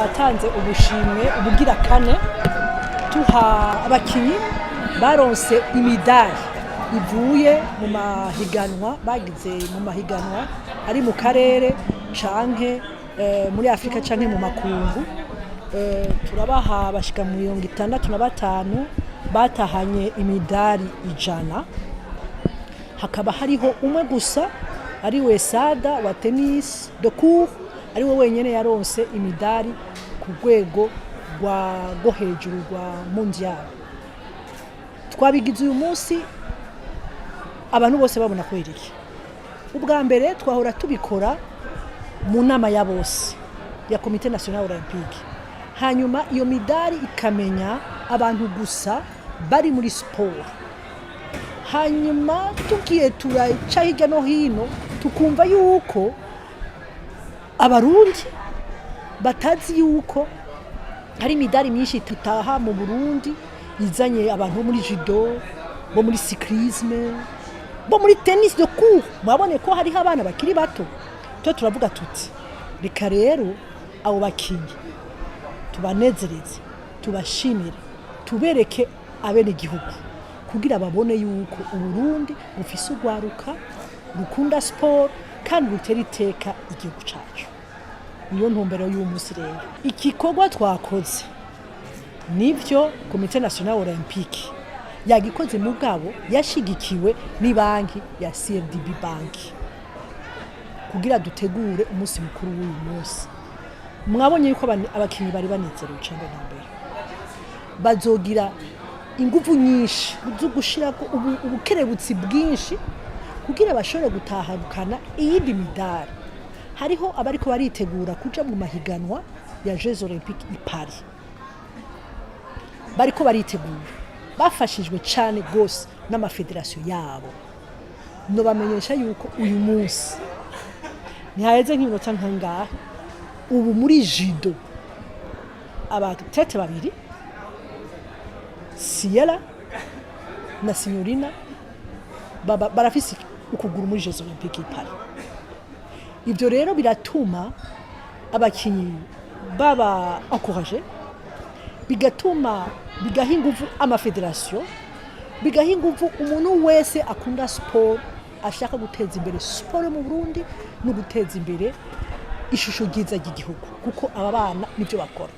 Twatanze ubushimwe ubugira kane, tuha abakinyi baronse imidari ivuye mu mahiganwa bagize, mu mahiganwa ari mu karere canke muri Afrika canke mu makungu. Turabaha bashika mu 65 batahanye imidari 100. Hakaba hariho umwe gusa, ari we Sada wa tennis de court, ari we wenyene yaronse imidari ku rwego rwo hejuru rwa mondial. Twabigize uyu munsi abantu bose babona. Kubera iki? Ubwa mbere twahora tubikora mu nama ya bose ya Comité National Olympique, hanyuma iyo midari ikamenya abantu gusa bari muri siporo. Hanyuma tugiye turaca hirya no hino, tukumva yuko Abarundi batazi yuko hari imidari myinshi tutaha mu Burundi, izanye abantu bo muri judo, bo muri cyclisme, bo muri tennis de court. Murabone ko hariho abana bakiri bato. Twe turavuga tuti: "Reka rero abo bakinyi tubanezereze, tubashimire, tubereke abenegihugu kugira babone yuko Uburundi bufise urwaruka rukunda siporo kandi rutera iteka igihugu cacu." Niyo ntumbero y'uyu munsi. Rero igikorwa twakoze nivyo Comité National Olympique yagikoze, mugabo yashigikiwe ni banki ya CRDB Banki kugira dutegure umunsi mukuru w'uyu munsi. Mwabonye yuko abakinyi bari banezerewe cyane. Na mbere bazogira inguvu nyinshi zo gushirako ubukerebutsi bwinshi kugira bashobore gutahukana iyindi midari. Hariho abariko baritegura kuja mu mahiganwa ya Jeux Olympiques i Paris, bariko baritegura bafashijwe cyane gose n'amafederasiyo yabo. Nobamenyesha yuko uyu munsi ntihaheze nk'iminota nkangahe, ubu muri judo abatete babiri, Siyera na Signorina, baba barafise ukuguru muri Jeux Olympiques i Paris. Ibyo rero biratuma abakinyi baba encouragé, bigatuma bigaha inguvu amafederasiyo, bigaha inguvu umuntu wese akunda siporo, ashaka guteza imbere siporo mu Burundi no guteza imbere ishusho ryiza ry'igihugu, kuko aba bana nibyo bakora.